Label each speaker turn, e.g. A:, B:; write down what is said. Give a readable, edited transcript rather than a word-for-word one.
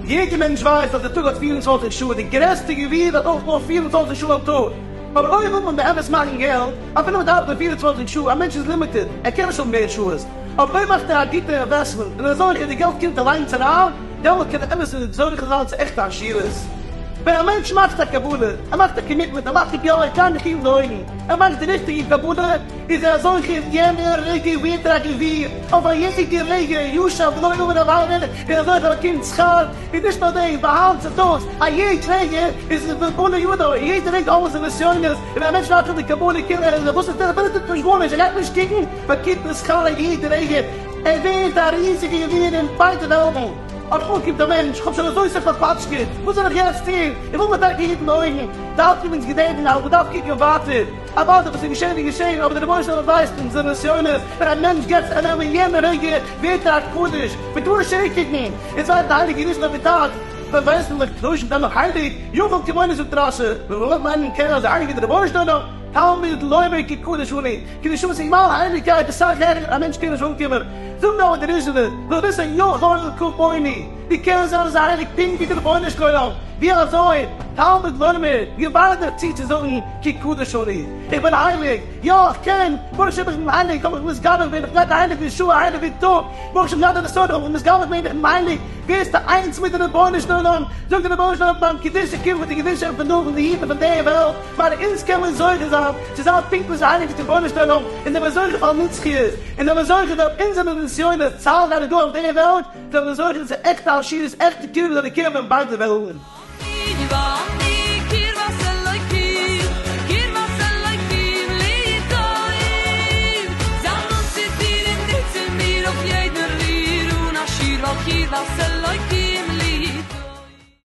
A: יעדער מענטש ווייסט אז די טאג האט 24 שעה, די גרעסטע גביר האט אויך נאר 24 שעה א טאג. אבער אויב וויל מען באמת מאכן געלט, אפילו מען דארף נאר 24 שעה, א מענטש איז limited, ער קען נישט האבן מער שעות. אבער אויב מאכט ער א גוטע investment און ער איז זוכה די געלט קומט אליינס אריין, דעמאלט קען ער אמת זוכה זיין צו עכטע עשירות. ווען א מענטש מאכט א קבלה, ער מאכט א commitment, ער מאכט א יא, איך גיי מיך היטן די אויגן, ער מאכט די ריכטיגע קבלה, איז ער זוכה אין יענע רגע ווערט ער א גביר, אויף א יעדע רגע, יושב ולא עמד עבירה, איז ער זוכה באקומט שכר, און נישט נאר דאס, ביי היינט צו טאגס, א יעדע רגע איז בלע ידו, יעדע רגע האבן זיי נסיונות, און ווען א מענטש מאכט די קבלה כאילו ער איז וואס איז דער אפילו טוט נישט גארנישט, ער גייט נישט קוקן, באקומט מען שכר א יעדע רגע, ער ווערט א ריזיגע גביר אין ביידע וועלטן. אמאל קומט א מענטש, כ'האב שוין אזוי סאך פארפאטשקעט, וואס זאל איך יעצט טון? איך וויל מיר טאקע היטן די אויגן, דארף איך אונז געדענקען אז מ'דארף קוקן ווייטער, אוודאי וואס איז געשען איז געשען, אבער דער רבונו של עולם ווייסט אונזערע נסיונות, ווען א מענטש געבט זיך א נעם אין יענע רגע ווערט ער א קדוש, מ'טאר נישט צוריקקוקן, אונז ווייסט די הייליגע ריזשינער פון טאג, ווען ווייסט מען קדושים זענען נאך הייליג, יכול כמונו זאגט רשי, ווען מ'וויל מיינען קען אזוי הייליג ווי דער רבונו של עולם, תלמוד לומר כי קדוש אני, כי נשמת מיין הייליגקייט איז סאך העכער, א מענטש קען נישט אנקומען, זאגט נאר דער ריזשינער, זאל וויסן יכול כמוני, ווי קען זיין אזוי הייליג פונקט ווי דער רבונו של עולם, ווי אזוי, תלמוד לומר, ווי ווארט דיך צו צו זאגן כי קדוש אני, איך בין הייליג, יא איך קען, ברוך השם איך בין הייליג, האב איך מתגבר געווען, איך בין הייליג ווי שעה, הייליג ווי טאג, ברוך השם יד הנשוא, האב איך מתגבר געווען, איך בין הייליג, ווערסטו איינס מיט דעם רבונו של עולם, זאגט דער רבונו של עולם ביים קדושה קומט מיט די קדושה פון דא פון די אידן פון דער וועלט, ווייל אונז קען מען זוכה זיין צו זיין פונקט ווי הייליג ווי דער רבונו של עולם, און זעמיר זוכה פאר נצחיות, און זעמיר זוכה דורך אונזערע נסיונות צאלרייכע דא אויף דער וועלט, זעמיר זוכה צו עכטע עשירות, עכטע קרובים זאלן קומען פון ביידע וועלטן.